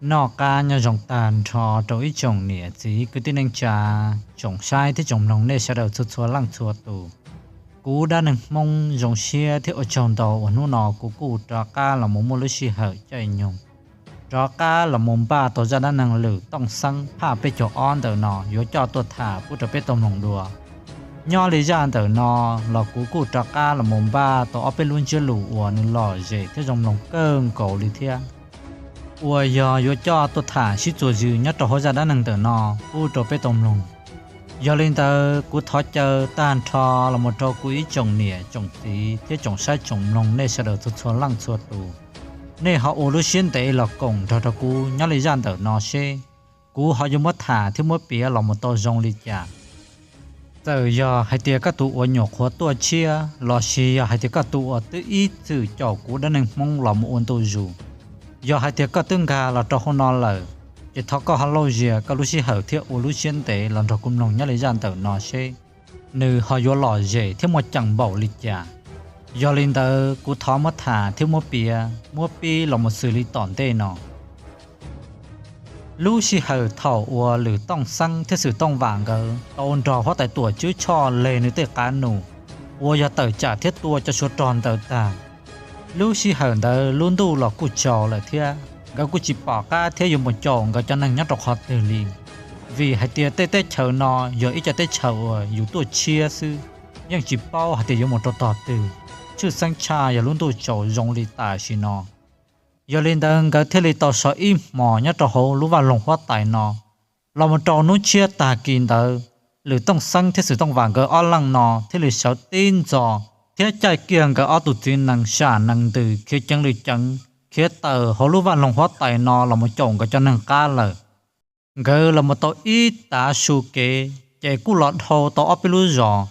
Noj qab nyob zoo tag nrho rau ib tsoom niam txiv kwv tij neej tsa, tsoom saib thiab tsoom mloog nej sawv daws txhua txhua leej txhua tus. Kuv dab neeg Hmoob zoo siab thiab ua tsaug ntau uas hnub no kuv kuj rov qab los mus muaj lub sij hawm caij nyoog rov qab los mus npaj tau zaj dab neeg Lwm Tooj Xeeb phaj peb caug ob ntawm no yuav coj tuaj tham pub rau peb tau mloog dua. Nyob li zaj ntawm no los kuv kuj rov qab los mus npaj tau ob peb lub ntsiab lus uas nws lom zem thiab zoo mloog kawg nkaus li thiab, uas yog yuav coj tuaj tham sib txuas zws nyob rau hauv zaj dab neeg ntawm no pub rau peb tau mloog. Yog li ntawd kuv thov caw tag nrho los mus rau kuv ib tsoom niam tsoom txiv thiab tsoom saib tsoom mloog nej sawv daws txhua txhua leej txhua tus, nej ho ua lub siab ntev los koom nrog rau kuv nyob li zaj ntawm no seb kuv ho yuav muab tham thiab muab piav los mus tau zoo li cas. Txawm yog hais tias koj tus uas nyuam qhuav tuaj tshiab lossis yog hais tias koj tus uas twb ib txwm caum kuv dab neeg Hmoob los mus ua ntu zus, yog hais tias koj twb nkag los rau hauv no lawm, ces thov koj ho lauj zias koj lub sij hawm thiab ua lub siab ntev los nrog kuv mloog nyob li zaj ntawm no seb nws ho yuav lom zem thiab muaj ceem npaum li cas. Yog li ntawd kuv thov muab tham thiab muab piav muab pib los mus xws li tom ntej no. Lub sij hawm thaum uas Lwm Tooj Xeeb thiab Xwm Tooj Vam nkawd tau nrog huab tais Tuam Tswb Tshoj leg nws tej qav num uas yog tawm tsam thiab tua cov Suav rog ntawd tag, lub sij hawm ntawd lub ntuj los kuj tsaus lawm thiab nkawd kuj tsis pom qab thiab yuav mus caum nkawd cov neeg nyob rau qhov twg li. Vim hais tias tej teb chaws no yog ib co teb chaws uas yus tuaj tshiab xwb, yeej tsis paub hais tias yuav mus rau tog twg, tshwj xeeb tshaj yog lub ntuj tsaus zoo li tam sim no. Yog li ntawd nkawd thiaj li tau so ib hmos nyob rau hauv lub vaj loog huab tais no. Los mus rau hnub tshiab tag kis ntawd, Lwm Tooj Xeeb thiab Xwm Tooj Vam nkawd ob leeg no thiaj li sawv tib ntxov thiab caij kiag nkawd ob tug txiv nees sam nees ntws khiav ceev li ceev khiav tawm hauv lub vaj loog huab tais no los mus caum nkawd cov neeg qab lawm. Nkawd los mus tau ib tav su kev ces kuj los dhau tau ob peb lub zos.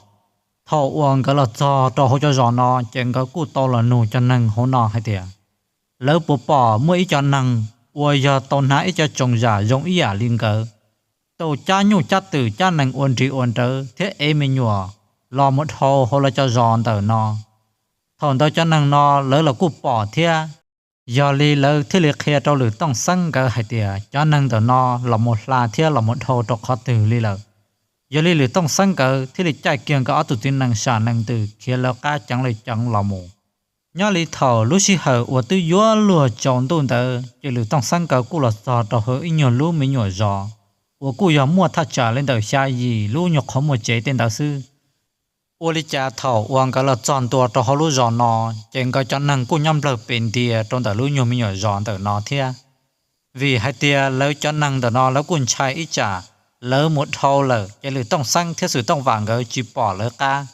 Thaum uas nkawd los txog rau hauv cov zos no ces nkawd kuj tau los nug cov neeg hauv no hais tias lawv puas pom muaj ib co neeg uas yog tau hnav ib co tsoos zam zoo ib yam li nkawd, tau cab nyuj cab twm cab nees ua nris ua nrawv thiab ev me nyuam los mus dhau hauv lawv cov zos ntawm no. Thaum ntawd cov neeg no lawv los kuj pom thiab, yog li lawv thiaj li qhia rau Lwm Tooj Xeeb nkawd hais tias cov neeg ntawm no los mus hla thiab los mus dhau rau qhov twg li lawm. Yog li Lwm Tooj Xeeb nkawd thiaj li caij kiag nkawd ob tug txiv nees sam nees ntws khiav lawv qab ceev li ceev los mus. Nyob li thaum lub sij hawm uas twb yuav luag tsaus ntuj ntawd ces Lwm Tooj Xeeb nkawd kuj los txog rau hauv ib nyuag lub me nyuam zos uas kuj yog muaj thaj tsam li ntawm xya yim lub nyuag qhov muag tsev tej ntawd xwb. Ua li cas thaum uas nkawd los txog ntua rau hauv lub zos no, ces nkawd cov neeg kuj nyob nplawg pes ntia rau ntawm lub nyuag me nyuam zos ntawm no thiab. Vim hais tias lawv cov neeg ntawm no lawv kuj ntshai ib tsam lawv mus dhau lawm ces Lwm Tooj Xeeb thiab Xwm Tooj Vam nkawd tsis pom lawv qab,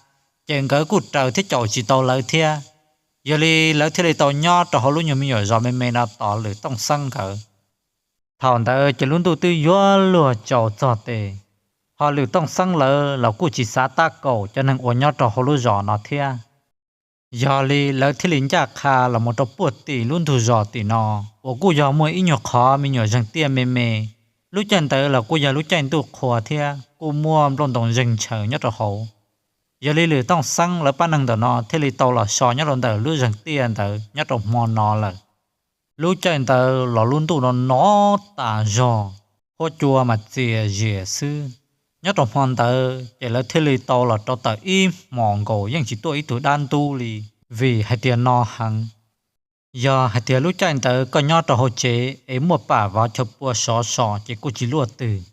ces nkawd kuj raws thiab caum tsis tau lawv thiab. Yog li lawv thiaj li tau nyob rau hauv lub nyuag me nyuam zos me me no tos Lwm Tooj Xeeb nkawd. Thaum ntawd ces lub ntuj twb yuav luag tsaus txog tes, ho Lwm Tooj Xeeb lawv los kuj tsis xav tab kaum cov neeg uas nyob rau hauv lub zos no thiab. Yog li lawv thiaj li ncaj qha los mus rau puag tim lub ntug zos tim no, uas kuj yog muaj ib nyuag qhov me nyuam zeeg tiaj me me. Lub caij ntawd los kuj yog lub caij ntuj qhua thiab kuj muaj nplooj ntoo zeeg ntshaws nyob rau hauv. Yog li Lwm Tooj Xeeb lawv pab neeg ntawm no thiaj li tau los so nyob rau ntawm lub zeeg tiaj ntawd nyob rau hmo no lawm. Lub caij ntawd los lub ntuj no no tas zog, huab cua mas txias zias xwb. Nyob rau hmo ntawd ces lawv thiaj li tau los rau tawm ib hmos nkaus yeej tsis tuaj ib tug dab ntub li, vim hais tias no heev. Yog hais tias lub caij ntawd koj nyob rau hauv tsev es muaj pam vov chaw pua sov so ces kuj tsis luaj twg,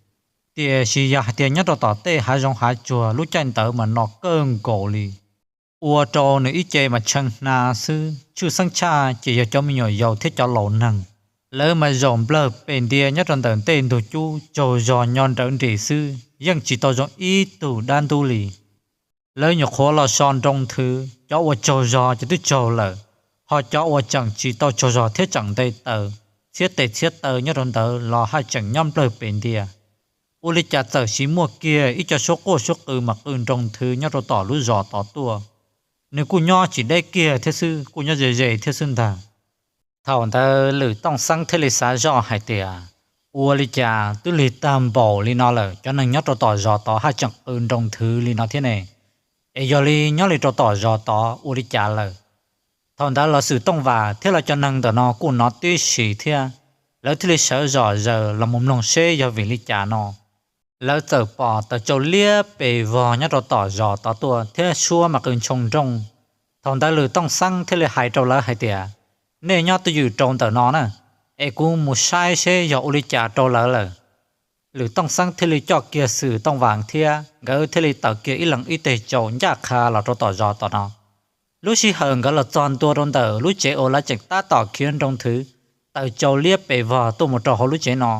tiam sis yog hais tias nyob rau tom tej hav zoov hav tsuag lub caij ntawd mas no kawg nkaus li. Ua rau nws ib ce mas tshee hna xwb, tshwj xeeb tshaj ces yog cov me nyuam yaus thiab cov laus neeg. Lawv mas zaum nplawg pes ntia nyob rau ntawm ntej ntug cub tsaug zog nyo nrawv nris xwb, yeej tsis tau zoo ib tug dab ntub li. Lawv nyuam qhuav los so nroo nthwv, cov uas tsaug zog ces twb tsaug lawm, ho cov uas tseem tsis tau tsaug zog thiab tseem nte taws, txhiab tes txhiab taw nyob rau ntawd los haj tseem nyob nplawg pes ntia. Ua li cas txawm sis muaj kiag ib co suab quaj suab qw mas qw nroo nthwv nyob rau tom lub zos tod tuaj. Nws kuj nyob tsis deb kiag thiab xwb, kuj nyob ze ze thiab xwb ntag. Thaum ntawd Lwm Tooj Xeeb thiaj li xav zoj hais tias, ua li cas twb lig tag npaum li no lawm, cov neeg nyob rau tom zos tod haj tseem qw nroo nthwv li no thiab ne? Es yog li nyob li rau tom zos tod ua li cas lawm? Thaum ntawd los Xwm Tooj Vam thiab los cov neeg ntawm no kuj hnov tib si thiab. Lawv thiaj li sawv zom zaws los mus mloog seb yog vim li cas no. Lawv txawm pom taws tsau liab pes vog nyob rau tom zos tod tuaj thiab suab mas qw ntshoo nrooj. Thaum ntawd Lwm Tooj Xeeb thiaj li hais rau lawv hais tias, nej nyob twj ywm rau ntawm no na, es kuv mus saib seb yog ua li cas rau lawv lawm. Lwm Tooj Xeeb thiaj li coj kiag Xwm Tooj Vas thiab nkawd thiaj li tawm kiag ib leeg ib teg tsau ncaj qha los rau tom zos tom no. Lub sij hawm nkawd los txog ntua rau ntawm lub tsev uas lawv tseem tab tom khiav nroo nthwv, taws tsau liab pes vog tuaj mus rau hauv lub tsev no,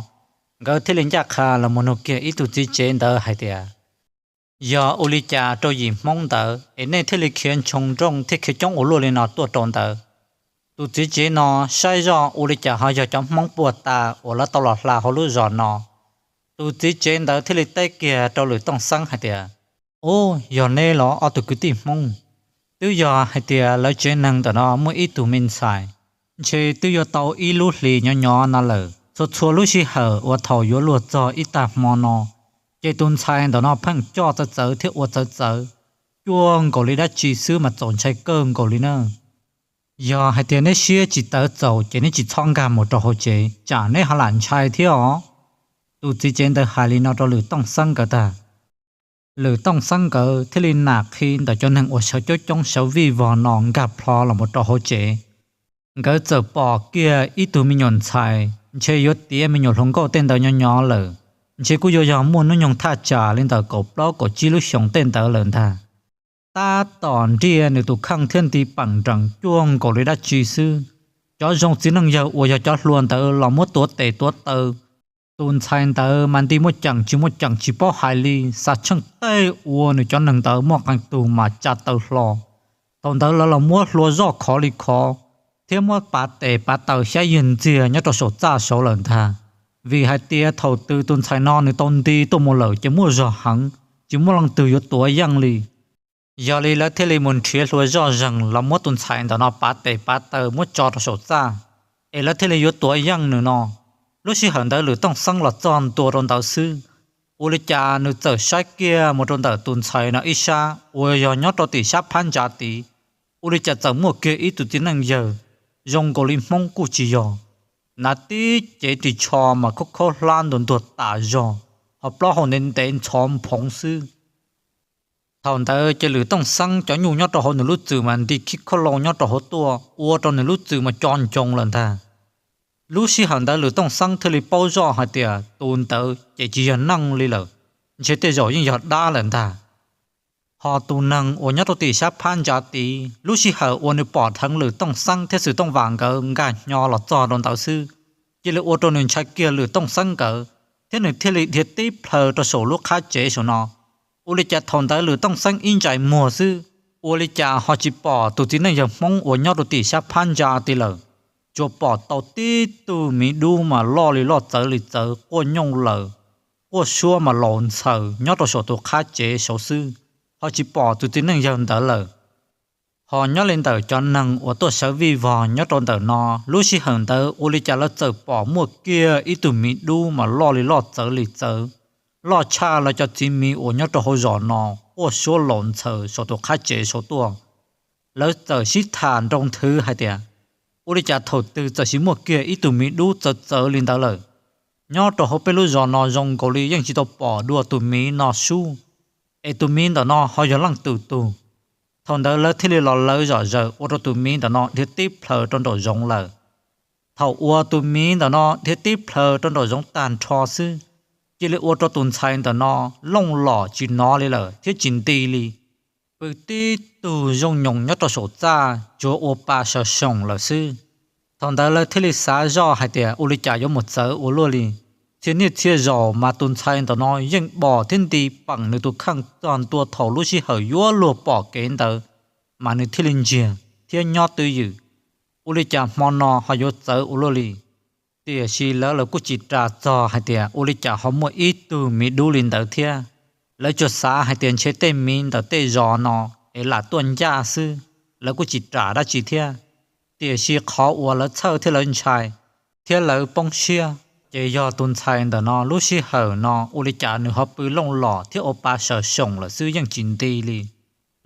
nkawd thiaj li ncaj qha los mus nug kiag ib tug txiv tsev ntawd hais tias, yog ua li cas rau yim Hmoob ntawd es nej thiaj li khiav ntshoo nrooj thiab khiav coob ua luaj li no tuaj rau ntawd? Tus txiv tsev no saib zoj ua li cas ho yog cov Hmoob puag ta uas lawv tau los hla hauv lub zos no. Tus txiv tsev ntawd thiaj li teb kiag rau Lwm Tooj Xeeb hais tias, ub, yog neb los ob tug kwv tij Hmoob? Twb yog hais tias lawv tsev neeg ntawm no muaj ib tug me ntxhais, ntshe twb yuav tau ib lub hlis nyob nyob no lawm. Txhua txhua lub sij hawm uas thaum yuav luag txog ib tag hmo no, ces tus ntxhais ntawm no pheej coj txawv txawv thiab ua txawv txawv, cuag nkaus li dab tsi xwb mas txaus ntshai kawg nkaus li na. Yog hais tias neb siab tsis tawv txaus ces neb tsis txhob nkag mus rau hauv tsev tsam neb ho lam ntshai thiab os. Tus txiv tsev ntawd hais li no rau Lwm Tooj Xeeb nkawd tag. Lwm Tooj Xeeb nkawd thiaj li nam qhi ntawm cov neeg uas sawv coob coob sawv vij vog no nkag plho los mus rau hauv tsev. Nkawd txawm pom kiag ib tug me nyuam ntxhais, ntshe yuav tiav me nyuam hluas nkauj tej ntawd nyob nyob lawm, ntshe kuj yuav yog muaj hnub nyoog thaj tsam li ntawm kaum plaub kaum tsib lub xyoos tej ntawd lawm ntag. Tab tom nriaj nws tus kheej thiab nti peem nrees cuag nkaus li dab tsi xwb. Cov zoo txiv neej yawg uas yog cov hluas ntawd los muab tuav tes tuav taw. Tus ntxhais ntawd mas nti muaj ceem tsis muaj ceem tsis paub hais li, xav tsheej tej ua nws cov neeg ntawd muaj qee tug mas tsa taw hlo. Thaum ntawd lawv los muab hlua zoj khov li khov, thiab muab pav tes pav taw xyab yag ntxiag nyob rau saum txaj saud lawm ntag. Vim hais tias thaum twg tus ntxhais no nws tau nti tuaj mus lawm ces muaj zog heev, tsis muaj leej twg yuav tuav yeej li. Yog li lawv thiaj li mus nrhiav hlua zoj zeeg los muab tus ntxhais ntawm no pav tes pav taw muab tso rau saum txaj, es lawv thiaj li yuav tuav yeej nws no. Lub sij hawm ntawd Lwm Tooj Xeeb los txog ntua rau ntawd xwb, ua li cas nws txawm saib kiag mus rau ntawm tus ntxhais no ib sab uas yog nyob rau tim sab phab ntsa tid, ua li cas txawm muaj kiag ib tug txiv neej yawg zoo nkaus li Hmoob kuj tsis yog, hnav tib cev ris tsho mas khaub khaub hlab ntuag ntuag tas zog, ho plaub hau ntev ntev ntxhov nphoov xwb. Thaum ntawd ces Lwm Tooj Xeeb cov nyuj nyob rau hauv nws lub txwm mas nti khib khoj loo nyob rau hauv tuaj ua rau nws lub txwm mas co ncoo lawm ntag. Lub sij hawm ntawd Lwm Tooj Xeeb thiaj li paub zoj hais tias tus ntawd ces tsis yog neeg li lawm, ntshe tej zaum yeej yog dab lawm ntag. Ho tus neeg uas nyob rau tim sab phab ntsa tid, lub sij hawm uas nws pom dheev Lwm Tooj Xeeb thiab Xwm Tooj Vam nkawd nkag hnyo los txog rau ntawd xwb, cia li ua rau nws ntshai kiag Lwm Tooj Xeeb nkawd, thiab nws thiaj li dhia tib plhaws rau saum lub qhab tsev saum no. Ua li cas thaum ntawd Lwm Tooj Xeeb ib ntsais muag xwb, ua li cas ho tsis pom tus txiv neej yawg Hmoob uas nyob rau tim sab phab ntsa tid lawm, tsuas pom tau tib tug miv dub mas loj li loj txawv li txawv quaj nyooj lawm, quaj suab mas laus ntxhaws nyob rau saum tus qhab tsev saud xwb, ho tsis pom tus txiv neej yawg ntawd lawm. Ho nyob li ntawm cov neeg uas tuaj sawv vij vog nyob rau ntawm no, lub sij hawm ntawd ua li cas lawv txawm pom muaj kiag ib tug miv dub mas loj li loj txawv li txawv, loj tshaj lawv cov txiv miv uas nyob rau hauv zos no, quaj suab laus ntxhaws saum tus qhab tsev saud tuaj. Lawv txawm sib tham nroo nthwv hais tias, ua li cas thaum twg txawm sis muaj kiag ib tug miv dub txawv txawv li ntawd lawm? Nyob rau hauv peb lub zos no zoo nkaus li yeej tsis tau pom dua tus miv no sub, es tus miv ntawm no ho yog leej twg tug? Thaum ntawd lawv thiaj li los lawv zom zaws ua rau tus miv ntawm no dhia tib plhaws rau nraum zoov lawm. Thaum uas tus miv ntawm no dhia tib plhaws rau nraum zoov tag nrho xwb, cia li ua rau tus ntxhais ntawm no looj lom tsis hnov li lawm thiab tsis nti li, pw tib tug zooj nyoos nyob rau saum txaj tsuas ua pa sawv soom lawm xwb. Thaum ntawd lawv thiaj li xav zoj hais tias ua li cas yuav mus txawv ua luaj li. Txhia niaj txhia zaus mas tus ntxhais ntawm no yeej bom thiab nti peem nws tus kheej txog ntua thaum lub sij hawm yuav luag pom kev ntawd, mas nws thiaj li ntsiag thiab nyob twj ywm. Ua li cas hmo no ho yuav txawv ua luaj li? Tiam sis lawv los kuj tsis ras txog hais tias ua li cas ho muaj ib tug miv dub li ntawd thiab. Lawv tsuas xav hais tias ntshe tej miv ntawm tej zos no es lam tuaj ncaj xwb, lawv kuj tsis ras dab tsi thiab. Tiam sis qhov uas lawv txhawj thiab lawv ntshai thiab lawv poob siab, ces yog tus ntxhais ntawm no lub sij hawm no ua li cas nws ho pw looj lom thiab ua pa sawv soom lawm xwb yeej tsis nti li.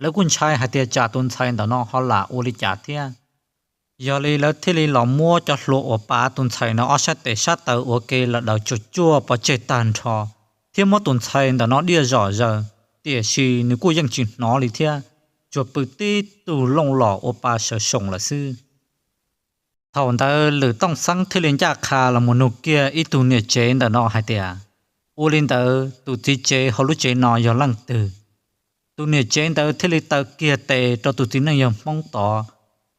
Lawv kuj ntshai hais tias tsam tus ntxhais ntawm no ho lam ua li cas thiab. Yog li lawv thiaj li los muab cov hlua uas pav tus ntxhais no ob sab tes sab taw ua ke los daws tsuag tsuag pov tseg tag nrho, thiab muab tus ntxhais ntawm no diaj zom zaws, tiam sis nws kuj yeej tsis hnov li thiab, tsuas pw tib tug looj los ua pa sawv soom lawm xwb. Thaum ntawd Lwm Tooj Xeeb thiaj li ncaj qha los mus nug kiag ib tug niam tsev ntawm no hais tias, ua li ntawd tus txiv tsev hauv lub tsev no yog leej twg? Tus niam tsev ntawd thiaj li taw kiag tes rau tus txiv neej yog Hmoob tod,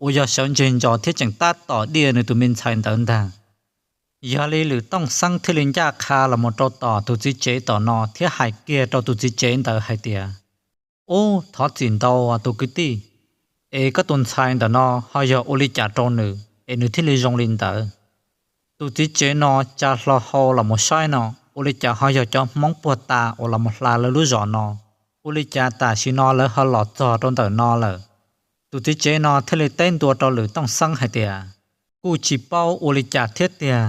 uas yog sawv ntseg ntso thiab tseem tab tom diaj nws tus me ntxhais ntawd ntag. Yog li Lwm Tooj Xeeb thiaj li ncaj qha los mus rau tom tus txiv tsev tom no thiab hais kiag rau tus txiv tsev ntawd hais tias, ub, thov txim ntau tus kwv tij, es koj tus ntxhais ntawm no ho yog ua li cas rau nws es nws thiaj li zoo li ntawd? Tus txiv tsev no tsa hlo hau los mus saib no, ua li cas ho yog cov Hmoob puag ta uas los mus hla lawv lub zos no, ua li cas tam sim no lawv ho los txog rau ntawm no lawm? Tus txiv tsev no thiaj li teb ntua rau Lwm Tooj Xeeb hais tias, kuj tsis paub ua li cas thiab tiag.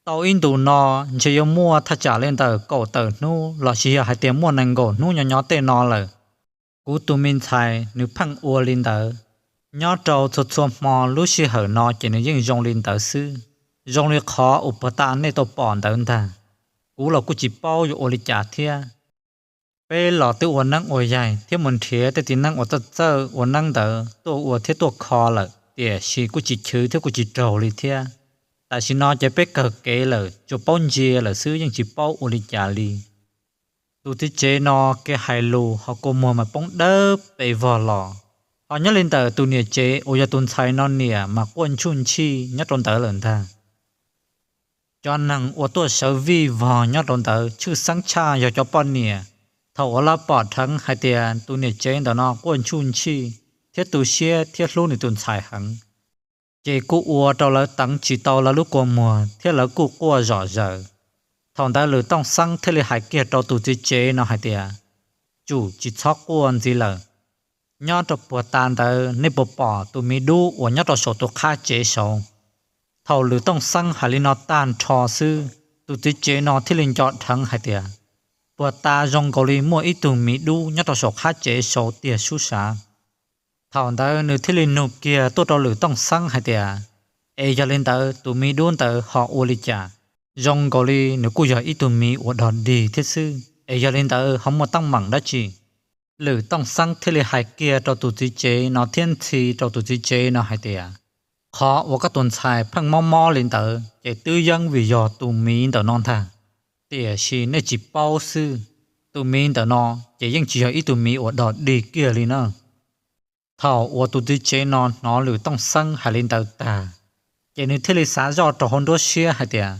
Tau ib ntus no ntshe yuav muaj thaj tsam li ntawm kaum tawm hnub los sis yog hais tias muaj nees nkaum hnub nyob nyob tej no lawm. Kuv tus me ntxhais nws pheej ua li ntawd, nyob rau txhua txhua hmo lub sij hawm no ces nws yeej zoo li ntawd xwb, zoo li qhov uas puag ta nej tau pom ntawd ntag. Kuv los kuj tsis paub yuav ua li cas thiab. Peb los twb ua neeb ua yaig thiab mus nrhiav tej txiv neeb uas txawj txawj ua neeb ntawd tuaj ua thiab tuaj kho lawm, tiam sis kuj tsis chwv thiab kuj tsis raug li thiab. Tam sim no ces peb kawg kev lawm, tsuas paub ntsia lawm xwb, yeej tsis paub ua li cas li. Tus txiv tsev no kev hais lus ho kua muag mas poob dawb pes vog los, ho nyob li ntawm tus niam tsev uas yog tus ntxhais no niam mas quaj ntsuj ntshij nyob rau ntawd lawm ntag. Cov neeg uas tuaj sawv vij vog nyob rau ntawd tshwj xeeb tshaj yog cov poj niam, thaum uas lawv pom dheev hais tias tus niam tsev ntawm no quaj ntsuj ntshij thiab tu siab thiab hlub nws tus ntxhais heev, ces kuj ua rau lawv teev tsis tau lawv lub kua muag thiab lawv kuj quaj zom zaws. Thaum ntawd Lwm Tooj Xeeb thiaj li hais kiag rau tus txiv tsev no hais tias, tsum tsis txhob quaj ntxiv lawm. Nyob rau puag ta ntawd nej puas pom tus miv dub uas nyob rau saum tus qhab tsev saud? Thaum Lwm Tooj Xeeb hais li no tag nrho xwb, tus txiv tsev no thiaj li nco dheev hais tias, puag ta zoo nkaus li muaj ib tug miv dub nyob rau saum qhab tsev saud tiag sub sav. Thaum ntawd nws thiaj li nug kiag tuaj rau Lwm Tooj Xeeb hais tias, es yog li ntawd tus miv dub ntawd ho ua li cas? Zoo nkaus li nws kuj yog ib tug miv uas dog dig thiab xwb, es yog li ntawd ho muaj teeb meem dab tsi? Lwm Tooj Xeeb thiaj li hais kiag rau tus txiv tsev no thiab ntxhi rau tus txiv tsev no hais tias, qhov uas koj tus ntxhais pheej mob mob li ntawd ces twb yeej vim yog tus miv ntawm no ntag, tiam sis nej tsis paub xwb. Tus miv ntawm no ces yeej tsis yog ib tug miv uas dog dig kiag li na. Thaum uas tus txiv tsev no hnov Lwm Tooj Xeeb hais li ntawd tag, ces nws thiaj li xav zoj rau hauv nruab siab hais tias,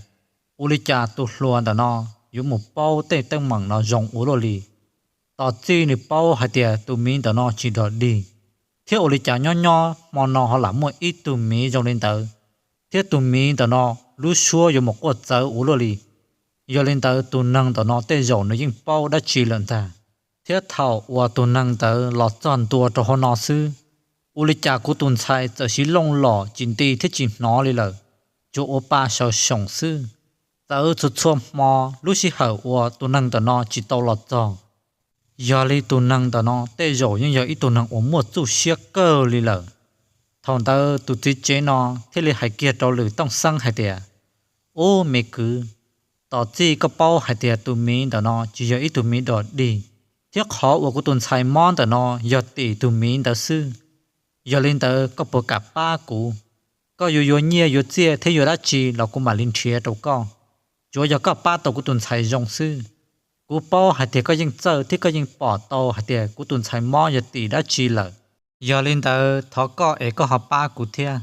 ua li cas tus hluas ntawm no yuav mus paub tej teeb meem no zoo ua luaj li? Tos txij nws paub hais tias tus miv ntawm no tsis dog dig, thiab ua li cas nyob nyob hmo no ho lam muaj ib tug miv zoo li ntawd, thiab tus miv ntawm no lub suab yuav mus quaj txawv ua luaj li. Yog li ntawd tus neeg ntawm no tej zaum nws yeej paub dab tsi lawm ntag. Thiab thaum uas tus neeg ntawd los txog ntua rau hauv no xwb, ua li cas kuv tus ntxhais txawm siv looj los tsis nti thiab tsis hnov li lawm, tsuas ua pa sawv soom xwb. Txawv txhua txhua hmo lub sij hawm uas tus neeg ntawm no tsis tau los txog. Yog li tus neeg ntawm no tej zaum yeej yog ib tug neeg uas muaj txuj siab kawg li lawm. Thaum ntawd tus txiv tsev no thiaj li hais kiag rau Lwm Tooj Xeeb hais tias, ub me kwv, tos txij koj paub hais tias tus miv ntawm no tsis yog ib tug miv dog dig, thiab qhov uas kuv tus ntxhais mob ntawm no yog tim tus miv ntawd xwb. Yog li ntawd koj puas kam pab kuv? Koj yuav yuav nyiaj yuav txiaj thiab yuav dab tsi los kuv mam li nrhiav rau koj, tsuav yog koj pab tau kuv tus ntxhais zoo xwb. Kuv paub hais tias koj yeej txawj thiab koj yeej pom tau hais tias kuv tus ntxhais mob yog tim dab tsi lawm. Yog li ntawd thov koj es koj ho pab kuv thiab.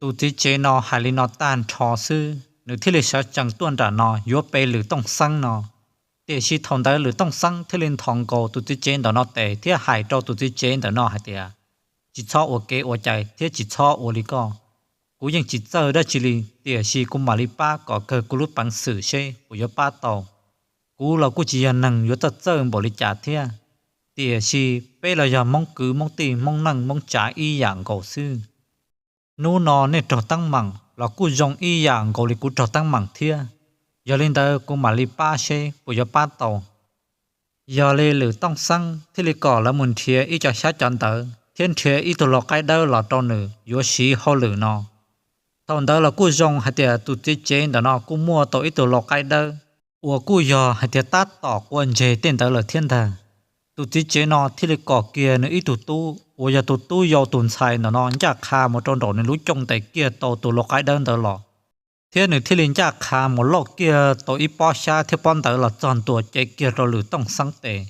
Tus txiv tsev no hais li no tag nrho xwb, nws thiaj li sawv tsees tuaj nram no yuav pe Lwm Tooj Xeeb no. Tiam sis thaum ntawd Lwm Tooj Xeeb thiaj li nthos nkaus tus txiv tsev ntawm no tes thiab hais rau tus txiv tsev ntawm no hais tias, tsis txhob ua kev ua cai thiab tsis txhob ua li koj. Kuv yeej tsis txawj dab tsi li, tiam sis kuv mam li pab kom kawg kuv lub peev xwm seb puas yuav pab tau. Kuv los kuj tsis yog neeg yuav txawj txawj npaum li cas thiab, tiam sis peb los yog Hmoob kwv Hmoob tij Hmoob neej Hmoob tsav ib yam nkaus xwb. Hnub no nej raug teeb meem los kuj zoo ib yam nkaus li kuv raug teeb meem thiab. Yog li ntawd kuv mam li pab seb puas yuav pab tau. Yog li Lwm Tooj Xeeb thiaj li kom lawv mus nrhiav ib co xyab cov ntawv, thiab nrhiav ib tug lau qaib dawb los rau nws yuav siv hauj lwm no. Thaum ntawd los kuj zoo hais tias tus txiv tsev ntawm no kuj muaj tau ib tug lau qaib dawb uas kuj yog hais tias tab tom quav ntseg tej ntawd lawm thiab ntag. Tus txiv tsev no thiaj li kom kiag nws ib tug tub uas yog tus tub yau tus ntxhais ntawm no ncaj qha mus rau nraum nws lub cooj ntes kiag tau tus lau qaib dawb ntawd los, thiab nws thiaj li ncaj qha mus lauj kiag tau ib pob xyab thiab pob ntawv los txog ntua cev kiag rau Lwm Tooj Xeeb tes.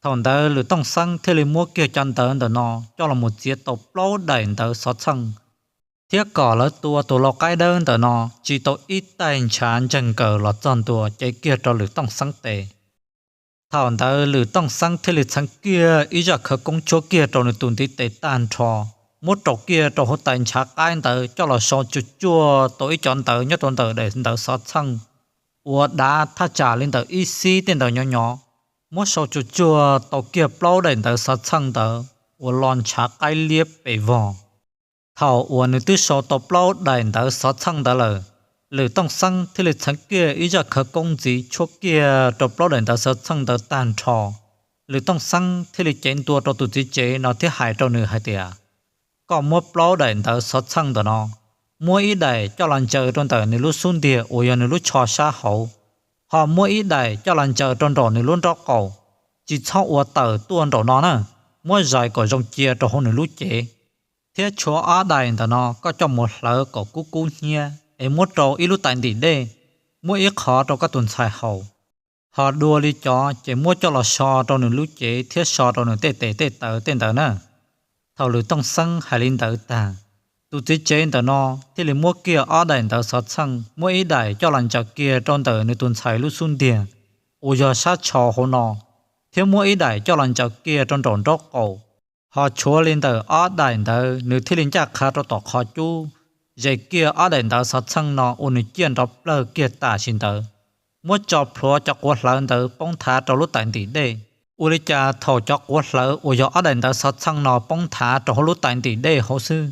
Thaum ntawd Lwm Tooj Xeeb thiaj li muab kiag cov ntawv ntawm no coj los mus txiav tau plaub daim ntawv xov txheej, thiab kom lawv tua tus lau qaib dawb ntawm no tsis tau ib taig ntshav ntseeg nkaws los txog ntua cev kiag rau Lwm Tooj Xeeb tes. Thaum ntawd Lwm Tooj Xeeb thiaj li txheev kiag ib zaj khawv koob tshuab kiag rau nws tus ntiv tes tag nrho, muab rau kiag rau hauv tais ntshav qaib ntawd coj los sau tsuag tsuag tau ib cov ntawv nyob rau ntawm daim ntawv xov txheej uas dav thaj tsam li ntawm ib xib tej ntawd nyob nyob, muab sau tsuag tsuag tau kiag plaub daim ntawv xov txheej ntawd uas los ntshav qaib liab pes vog. Thaum uas nws twb sau tau plaub daim ntawv xov txheej ntawd lawm, Lwm Tooj Xeeb thiaj li txheev kiag ib zaj khawv koob ntxiv tshuab kiag rau plaub daim ntawv xov txheej ntawd tag nrho. Lwm Tooj Xeeb thiaj li cev ntua rau tus txiv tsev no thiab hais rau nws hais tias, koj muab plaub daim ntawv xov txheej ntawm no, muab ib daim coj los ntsaws rau ntawm nws lub xub ntiag uas yog nws lub tsho sab hauv, ho muab ib daim coj los ntsaws rau nraum nws lub nraub qaum, tsis txhob ua tawm tuaj nraum no na, muab zais kom zoo cia rau hauv nws lub cev. Thiab tshuav ob daim ntawm no koj coj mus hlawv kom kub kub hnyiab es muab rau ib lub tais ntim dej, muab ib qho rau koj tus ntxhais haus, ho dua li cov ces muab coj los so rau nws lub cev thiab so rau nws tej tes tej taw tej ntawd na. Thaum Lwm Tooj Xeeb hais li ntawd tag, tus txiv tsev ntawm no thiaj li muab kiag ob daim ntawv xov txheej, muab ib daim coj los ntsaws kiag rau ntawm nws tus ntxhais lub xub ntiag uas yog sab tsho hauv no, thiab muab ib daim coj los ntsaws kiag rau nraum nraub qaum. Ho tshuav li ntawm ob daim ntawd nws thiaj li ncaj qha rau tom qhov cub, zes kiag ob daim ntawv xov txheej no ua nws ciaj nrov plawg kiag tam sim ntawd, muab tso plhuav cov quav hlawv ntawd poob thav rau lub tais ntim dej. Ua li cas thaum cov quav hlawv uas yog ob daim ntawv xov txheej no poob thav rau hauv lub tais ntim dej hauv xwb,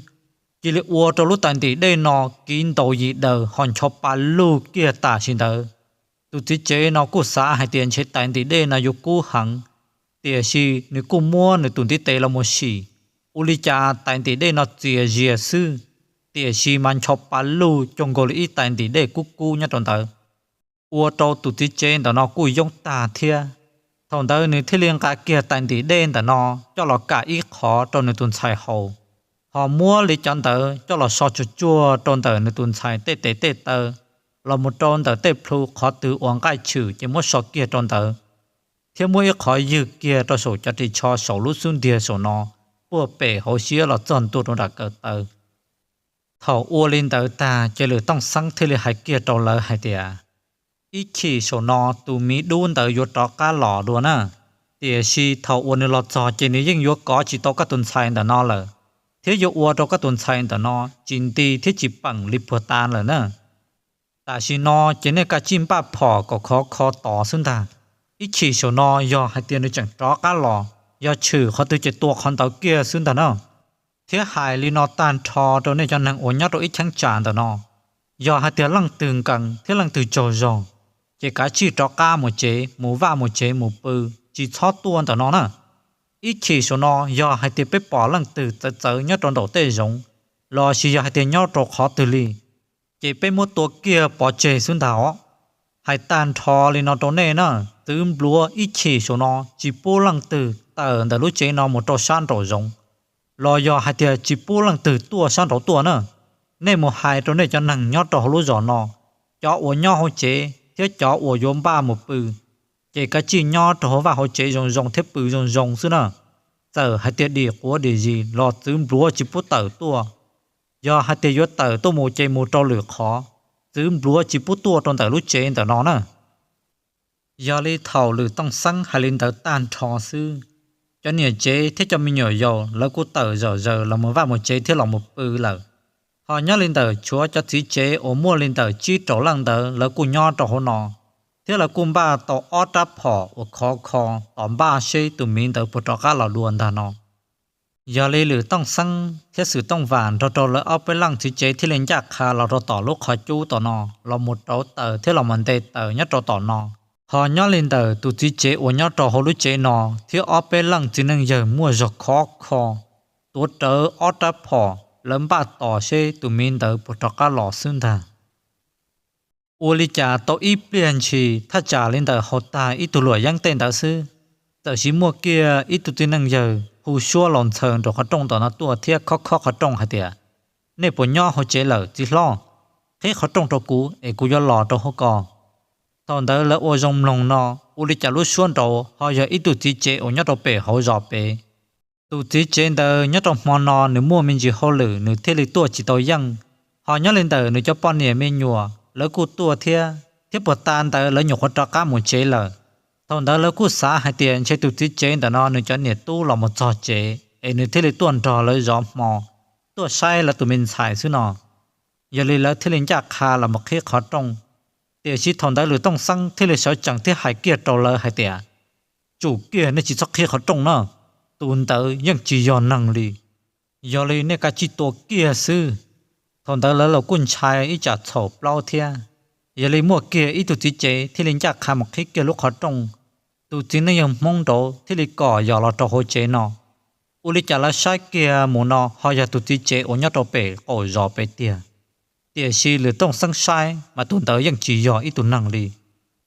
cia li ua rau lub tais ntim dej no kiv ntaus yim daws ho ncho pa lug kiag tam sim ntawd. Tus txiv tsev no kuj xav hais tias ntshe tais ntim dej no yuav kub heev, tiam sis nws kuj muab nws tus ntiv tes los mus sim, ua li cas tais ntim dej no txias zias xwb, tiam sis mas ncho pa lug cuag nkaus li ib tais ntim dej kub kub nyob rau ntawd. Ua rau tus txiv tsev ntawm no kuj yoob tag thiab. Thaum ntawd nws thiaj li nqa kiag tais ntim dej ntawm no coj los kam ib qho rau nws tus ntxhais haus, ho muab li cov ntawd coj los so tsuag tsuag rau ntawm nws tus ntxhais tej tes tej taw, los mus rau ntawm tej plhu qhov twg uas nqaij tshwm ces muab so kiag rau ntawd, thiab muab ib qho ywg kiag rau saum cov ris tsho saum lub xub ntiag saum no, puag pem hauv siab los txog ntua rau nram kawm taw. Thaum ua li ntawd tag ces Lwm Tooj Xeeb thiaj li hais kiag rau lawv hais tias, ib chim saum no tus miv dub ntawd yuav rov qab los dua na, tiam sis thaum uas nws los txog ces nws yeej yuav kov tsis tau koj tus ntxhais ntawm no lawm, thiab yuav ua rau koj tus ntxhais ntawm no tsis nti thiab tsis peem li puag ta lawm na. Tam sim no ces nej kav tsij npaj phom kom khov kho tos xwb ntag. Ib chim saum no yog hais tias nws tseem rov qab los, yog tshwm qhov twg ces tua qhov ntawd kiag xwb ntag na. Thiab hais li no tag nrho rau nej cov neeg uas nyob rau ib cheeb tsam ntawm no, yog hais tias leej twg nkees thiab leej twg tsaug zog, ces kav tsij rov qab mus tsev, mus vaj mus tsev mus pw, tsis txhob tuaj ntawm no na. Ib chim saum no yog hais tias peb pom leej twg txawv txawv nyob rau nraum tej zoov, los sis yog hais tias nyob rau qhov twg li, ces peb muab tua kiag pov tseg xwb ntag os. Hais tag nrho li no rau nej na, txwv npluav ib chim saum no tsis pub leej twg tawm ntawm lub tsev no mus rau sab nraum zoov, los yog hais tias tsis pub leej twg tuaj sab nraud tuaj na. Nej mus hais rau nej cov neeg nyob rau hauv lub zos no, cov uas nyob hauv tsev thiab cov uas yuav npaj mus pw, ces kav tsij nyob rau hauv vaj hauv tsev zoo zoo thiab pw zoo zoo xwb na. Txawm hais tias dim quav dim zis los txwv npluav tsis pub tawm tuaj. Yog hais tias yuav tawm tuaj mus ces mus rau lwm qhov, txwv npluav tsis pub tuaj rau ntawm lub tsev ntawm no na. Yog li thaum Lwm Tooj Xeeb hais li ntawd tag nrho xwb, cov niam tsev thiab cov me nyuam yaus lawv kuj tawm zom zaws los mus vaj mus tsev thiab los mus pw lawm. Ho nyob li ntawm tshuav cov txiv tsev uas muaj li ntawm tsib rau leej ntawd lawv kuj nyob rau hauv no, thiab lawv kuj npaj tau ob rab phom uas khov kho tos npaj seb tus miv ntawd puas rov qab los dua ntag no. Yog li Lwm Tooj Xeeb thiab Xwm Tooj Vam nrog rau lawv ob peb leej txiv tsev thiaj li ncaj qha los rau tom lub qhov cub tom no los mus rauv taws thiab los mus nte taws nyob rau tom no. Ho nyob li ntawm tus txiv tsev uas nyob rau hauv lub tsev no thiab ob peb leej txiv neej yawg muaj zog khov kho, tuav rawv ob rab phom, lawv npaj tos seb tus miv ntawd puas rov qab los xwb ntag. Ua li cas tau ib pliag ntshis thaj tsam li ntawm hauv tag ib tug luam yeeb tej ntawd xwb, txawm sis muaj kiag ib tug txiv neej yawg hu suab los ntxhaws nraum qhov rooj ntawm no tuaj thiab khob khob qhov rooj hais tias, Nej puas nyob hauv tsev lawm txiv hlob? Qhib qhov rooj rau kuv es kuv yuav los rau hauv ko. Thaum ntawd lawv ua zoo mloog no, ua li cas lub suab nraud ho yog ib tug txiv tsev uas nyob rau pem hauv zos pem. Tus txiv tsev ntawd nyob rau hmo no nws muaj me ntsis hauj lwm nws thiaj li tuaj tsis tau yeej, ho nyob li ntawm nws cov poj niam me nyuam lawv kuj tuaj thiab, thiab puag ta ntawd lawv nyuam qhuav rov qab mus tsev lawm. Thaum ntawd lawv kuj xav hais tias ntshe tus txiv tsev ntawm no nws cov niam tub los mus txog tsev es nws thiaj li tuaj nrog lawv zov hmo, tuaj saib lawv tus me ntxhais xwb no. Yog li lawv thiaj li ncaj qha los mus qhib qhov rooj. Tiam sis thaum ntawd Lwm Tooj Xeeb thiaj li sawv tsees thiab hais kiag rau lawv hais tias, Tsum kiag nej tsis txhob qhib qhov rooj na, tus ntawd yeej tsis yog neeg li. Yog li nej kav tsij tua kiag xwb. Thaum ntawd lawv los kuj ntshai ib tsam txhaum plaub thiab. Yog li muaj kiag ib tug txiv tsev thiaj li ncaj qha mus qhib kiag lub qhov rooj, tus txiv neej yawg Hmoob nraud thiaj li kom yos los rau hauv tsev no. Ua li cas lawv saib kiag mus no ho yog tus txiv tsev uas nyob rau pem qaum zos pem tiag. Tiam sis Lwm Tooj Xeeb saib mas tus ntawd yeej tsis yog ib tug neeg li,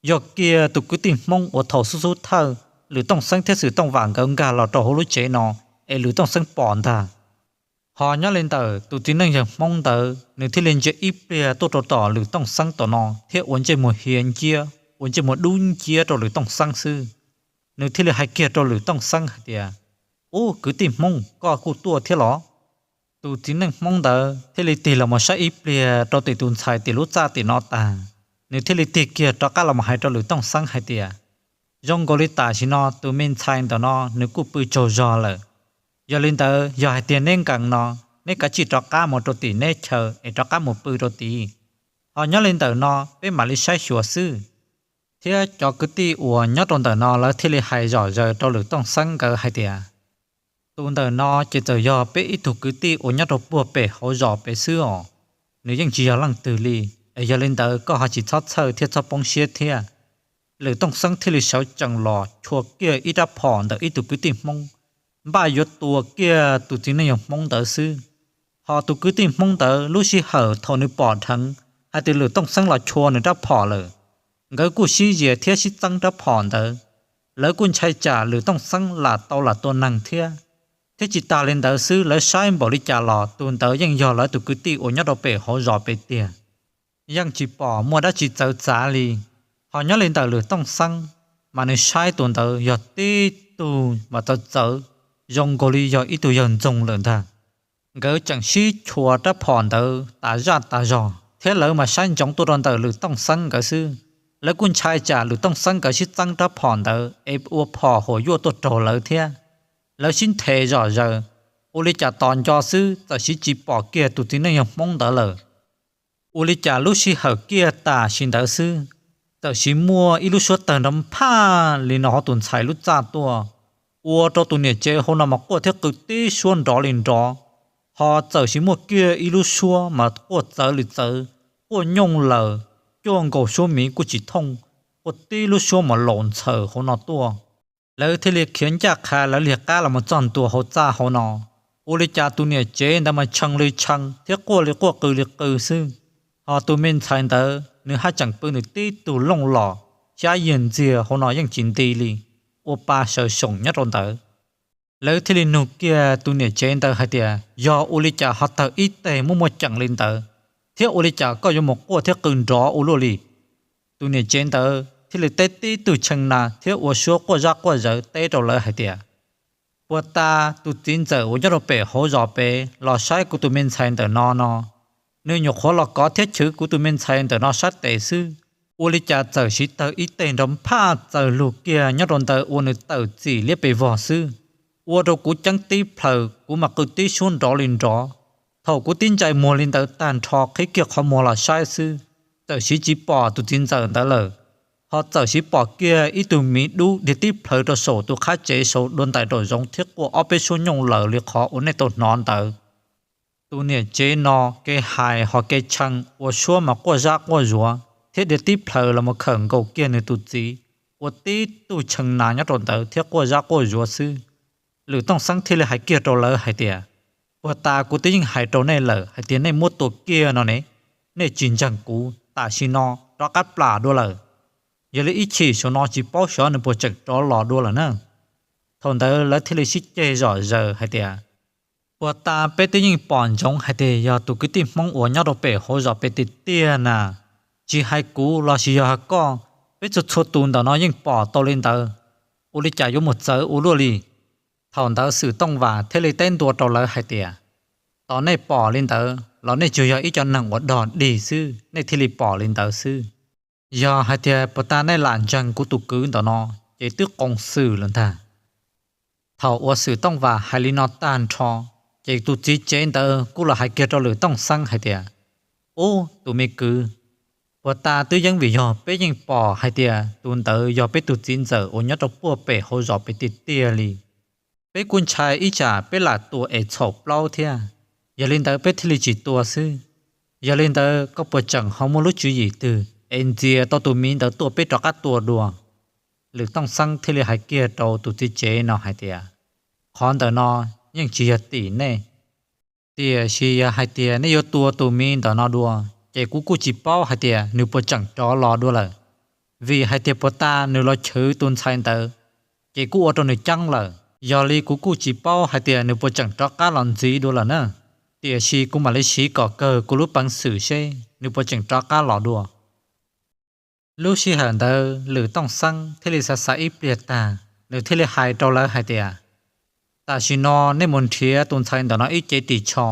yog kiag tus kwv tij Hmoob uas thaum xub xub thawj Lwm Tooj Xeeb thiab Xwm Tooj Vam nkawd nkag los rau hauv lub tsev no es Lwm Tooj Xeeb pom ntag. Ho nyob li ntawm tus txiv neej yawg Hmoob ntawd nws thiaj li ntsia ib pliag tuaj rau tom Lwm Tooj Xeeb tom no thiab ua ntsej muag hiav nciab, ua ntsej muag dub nciab rau Lwm Tooj Xeeb xwb. Nws thiaj li hais kiag rau Lwm Tooj Xeeb hais tias, Ub, kwv tij Hmoob, koj kuj tuaj thiab los? Tus txiv neej Hmoob ntawd thiaj li tig los mus saib ib pliag rau tim tus ntxhais tim lub txaj tim no tag, nws thiaj li tig kiag rov qab los mus hais rau Lwm Tooj Xeeb hais tias, Zoo nkaus li tam sim no tus me ntxhais ntawm no nws kuj pw tsaug zog lawm. Yog li ntawd yog hais tias neb nkees no, neb kav tsij rov qab mus rau tim neb chaw es rov qab mus pw rau tid. Ho nyob li ntawm no peb mam li saib xyuas xwb. Thiab cov kwv tij uas nyob rau ntawm no lawv thiaj li hais zom zaws rau Lwm Tooj Xeeb nkawd hais tias, Tus ntawm no ces txawm yog peb ib tug kwv tij uas nyob rau puag pem hauv zos pem xwb os, nws yeej tsis yog leej twg li, es yog li ntawd koj ho tsis txhob txhawj thiab txhob poob siab thiab. Lwm Tooj Xeeb thiaj li sawv tsees los chua kiag ib rab phom ntawm ib tug kwv tij Hmoob, npaj yuav tua kiag tus txiv neej yawg Hmoob ntawd xwb. Ho tus kwv tij Hmoob ntawd lub sij hawm thaum nws pom dheev hais tias Lwm Tooj Xeeb los chua nws rab phom lawm, nkawd kuj sib zias thiab sib txeeb rab phom ntawd. Lawv kuj ntshai tsam Lwm Tooj Xeeb lam tau lam tua neeg thiab. Thiab tsis tas li ntawd xwb, lawv saib npaum li cas los tus ntawd yeej yog lawv tus kwv tij uas nyob rau pem hauv zos pem tiag, yeej tsis pom muaj dab tsi txawv txav li. Ho nyob li ntawm Lwm Tooj Xeeb, mas nws saib tus ntawd yog tib tug mas txawv txawv, zoo nkaus li yog ib tug yawg ntxoog lawm ntag. Nkawd tseem sib chua rab phom ntawd tas zaj tas zog thiab lawv mas saib ntsoov tuaj rau ntawm Lwm Tooj Xeeb nkawd xwb. Lawv kuj ntshai tsam Lwm Tooj Xeeb nkawd sib txeeb rab phom ntawd es ua phom huam yuaj tuaj raug lawv thiab. Lawv sib nthe zom zaws, ua li cas tos nco xwb txawm siv tsis pom kiag tus txiv neej yawg Hmoob ntawd lawm. Ua li cas lub sij hawm kiag tam sim ntawd xwb, txawm siv muaj ib lub suab tawg nrov phaj li no hauv tus ntxhais lub txaj tuaj, ua rau tus niam tsev hauv no mas quaj thiab qw tib suab nrov li nrov. Ho txawm siv muaj kiag ib lub suab mas quaj txawv li txawv, quaj nyooj laws, cuaj nkaus suab miv kuj tsis thooj, quaj tib lub suab mas laus ntxhaws hauv no tuaj. Lawv thiaj li khiav ncaj qha lawv li qab los mus txog ntua hauv txaj hauv no. Ua li cas tus niam tsev ntawd mas tshee li tshee thiab quaj li quaj qw li qw xwb. Ho tus me ntxhais ntawd nws haj tseem pw nws tib tug looj los, xyab yiag ntxiag hauv no yeej tsis nti li, ua pa sawv soom nyob rau ntawd. Lawv thiaj li nug kiag tus niam tsev ntawd hais tias, Yog ua li cas ho tawg ib teg muaj muaj ceem li ntawd, thiab ua li cas koj yuav mus quaj thiab qw nrov ua luaj li? Tus niam tsev ntawd thiaj li teb tib tug tshee na thiab ua suab quaj zaj quaj zawv teb rau lawv hais tias, Puag ta tus txiv ntxawm uas nyob rau pem hauv zos pem los saib kuv tus me ntxhais ntawm no no, nws nyuam qhuav los kov thiab chwv kuv tus me ntxhais ntawm no sab tes xwb. Ua li cas txawm siv tawg ib teg nrov phaj txawg lug kiag nyob rau ntawd ua nws tawm txim liab pes vog xwb, ua rau kuv ceeb tib plhaws kuv mas qw tib suab nrov li nrov. Thaum kuv tib ntsais muag li ntawd tag nrho qhib kiag qhov muag los saib xwb, txawm siv tsis pom tus txiv ntxawm ntawd lawm. Ho txawm siv pom kiag ib tug miv dub dhia tib plhaws rau saum tus qhab tsev saud dua ntais raum zoov thiab quaj ob peb suab nyooj laws li qhov uas nej tau hnov ntawd. Tus niam tsev no kev hais ho kev tshee ua suab mas quaj zaj quaj zuav thiab dhia tib plhaws los mus khawm nkaus kiag nws tus txiv, ua tib tug tshee na nyob rau ntawd thiab quaj zaj quaj zuav xwb. Lwm Tooj Xeeb thiaj li hais kiag rau lawv hais tias, Puag ta kuv twb yeej hais rau nej lawm hais tias nej muab tua kiag no ne, nej tsis ntseeg kuv, tam sim no rov qab plam dua lawm. Yog li ib chim saum no tsis paub xyov nws puas tseem rov los dua lawm na. Thaum ntawd lawv thiaj li sib ceg zom zaws hais tias, puag ta peb twb yeej pom ntsoov hais tias yog tus kwv tij Hmoob uas nyob rau pem hauv zos pem tiag tiag na. Tsis hais kuv los sis yog hais koj, peb txhua txhua tus ntawm no yeej pom tau li ntawd. Ua li cas yuav mus txawv ua luaj li? Thaum ntawd Xwm Tooj Vam thiaj li teb ntua rau lawv hais tias, tos nej pom li ntawd los nej tsuas yog ib co neeg uas dog dig xwb nej thiaj li pom li ntawd xwb. Yog hais tias puag ta nej lam ntseeg kuv tus kwv ntawm no, ces twb qoos xwm lawm ntag. Thaum uas Xwm Tooj Vam hais li no tag nrho, ces tus txiv tsev ntawd kuj los hais kiag rau Lwm Tooj Xeeb hais tias, ub, tus me kwv, puag ta twb yeej vim yog peb yeej pom hais tias tus ntawd yog peb tus txiv ntxawm uas nyob rau puag pem hauv zos pem tiag tiag li. Peb kuj ntshai ib tsam peb lam tua es txhaum plaub thiab, yog li ntawd peb thiaj li tsis tua xwb. Yog li ntawd koj puas tseem ho muaj lub tswv yim twg es ntxias tau tus miv ntawd tuaj peb rov qab tua dua? Lwm Tooj Xeeb thiaj li hais kiag rau tus txiv tsev no hais tias, qhov ntawm no yeej tsis yog tim nej. Tiam sis yog hais tias nej yuav tua tus miv ntawm no dua, ces kuv kuj tsis paub hais tias nws puas tseem rov los dua lawm. Vim hais tias puag ta nws los chwv tus ntxhais ntawd, ces kuj ua rau nws ceeb lawm. Yog li kuv kuj tsis paub hais tias nws puas tseem rov qab los ntxiv dua lawm na. Tiam sis kuv mam li siv kom kawg kuv lub peev xwm seb nws puas tseem rov qab los dua. Lub sij hawm ntawd Lwm Tooj Xeeb thiaj li xav xav ib pliag tag, nws thiaj li hais rau lawv hais tias, tam sim no nej mus nrhiav tus ntxhais ntawm no ib cev ris tsho,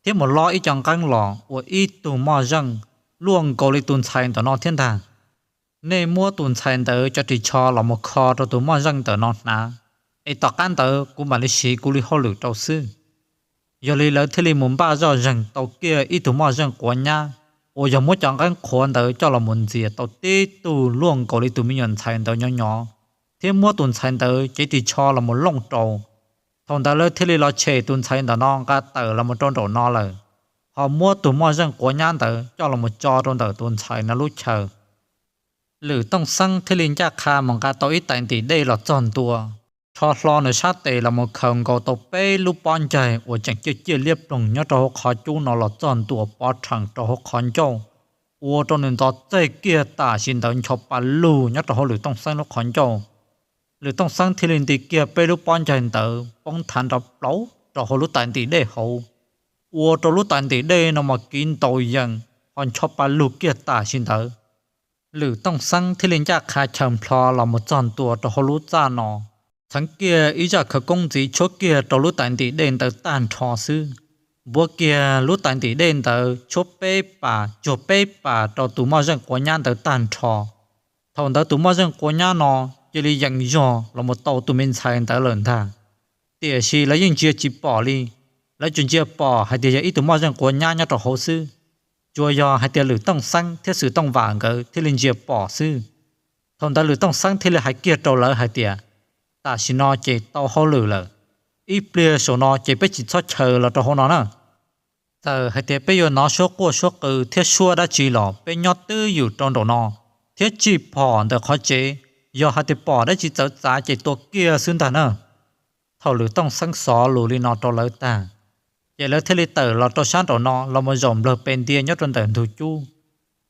thiab mus lob ib co nqeeb los ua ib tug moj zeej luaj nkaus li tus ntxhais ntawm no thiab ntag. Nej muab tus ntxhais ntawd cov ris tsho los mus kho rau tus moj zeej ntawm no hnav, es tom qab ntawd kuv mam li siv kuv li hauj lwm rau xwb. Yog li lawv thiaj li mus npaj zoj zeeg tau kiag ib tug moj zeej quav nyab uas yog muab cov nqeeb qhuav ntawd coj los mus ntxias tau tib tug luaj nkaus li tus me nyuam ntxhais ntawd nyob nyob, thiab muab tus ntxhais ntawd cev ris tsho los mus looj rau. Thaum ntawd lawv thiaj li los tshem tus ntxhais ntawm no nqa tawm los mus rau nraum no lawm, ho muab tus moj zeej quav nyab ntawd coj los mus tso rau ntawm tus ntxhais no lub chaw. Lwm Tooj Xeeb thiaj li ncaj qha mus nqa tau ib tais ntim dej los txog ntua, rho hlo nws sab tes los mus khaws nkaus tau peb lub pob ncaig uas tseem ciaj ciaj liab ploog nyob rau hauv qhov cub no los txog ntua pov rhees rau hauv qhov ncauj, ua rau nws ntxhov txeg kiag tam sim ntawd ncho pa lug nyob rau hauv Lwm Tooj Xeeb lub qhov ncauj. Lwm Tooj Xeeb thiaj li nti kiag peb lub pob ncaig ntawd poob thav nrov plaub rau hauv lub tais ntim dej hauv, ua rau lub tais ntim dej no mas kiv ntaus yees ho ncho pa lug kiag tam sim ntawd. Lwm Tooj Xeeb thiaj li ncaj qha chaw nplho los mus txog ntua rau hauv lub txaj no, txheev kiag ib zaj khawv koob ntxiv tshuab kiag rau lub tais ntim dej ntawd tag nrho xwb. Npuab kiag lub tais ntim dej ntawd tshuab peb pas tsuag peb pas rau tus moj zeej quav nyab ntawd tag nrho. Thaum ntawd tus moj zeej quav nyab no cia li yees zog los mus tau tus me ntxhais ntawd lawm ntag. Tiam sis lawv yeej ntsia tsis pom li, lawv tsuas ntsia pom hais tias yog ib tug moj zeej quav nyab nyob rau hauv xwb. Tsuas yog hais tias Lwm Tooj Xeeb thiab Xwm Tooj Vam nkawd thiaj li ntsia pom xwb. Thaum ntawd Lwm Tooj Xeeb thiaj li hais kiag rau lawv hais tias, tam sim no ces tau hauj lwm lawm, ib pliag saum no ces peb tsis txhob chaws los rau hauv no na. Txawm hais tias peb yuav hnov suab quaj suab qw thiab suab dab tsi los peb nyob twj ywm rau nraum no, thiab tsij phom ntawm qhov tsev, yog hais tias pom dab tsi txawv txav ces tua kiag xwb ntag na. Thaum Lwm Tooj Xeeb xov lus li no rau lawv tag, ces lawv thiaj li tawm los rau sab nraum no los mus zaum nplawg pe ntia nyob rau ntawm ntug cub.